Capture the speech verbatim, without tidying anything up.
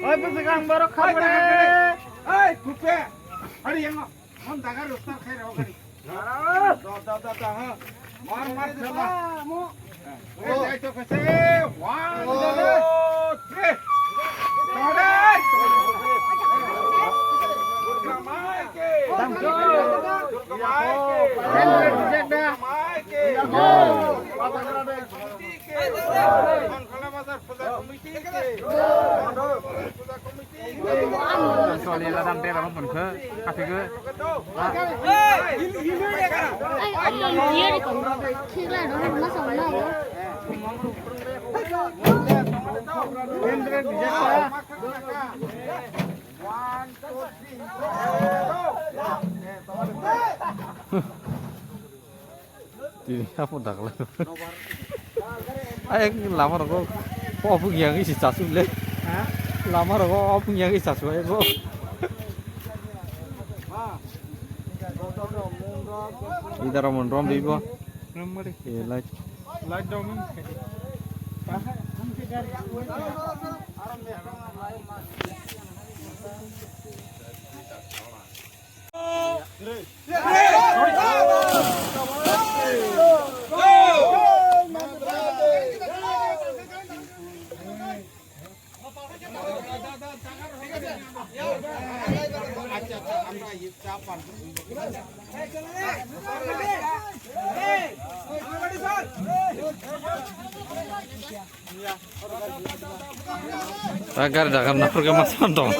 Oi, bwswk ang borok kha pore. Oi, kupe. Hari yang mon dagar ustar khai raw gari. Da, da, da, da, ha. Mar, mar, da, da. Oi, jai to kase. One, two, three. Durga Mai ki. Durga Mai ki. Durga Mai ki. Bazar puja committee. Soli ladam de bang pun khe, kathik khe. Tini hapo daklai. Ayang lama rogo opu yang isi chasu le. Ha? Lama rogo opu yang isi chasu ayo. Idara mon rom bibo. Rom mari. Ye light. Light dong. Ragar dagar nafur ke mas pandong.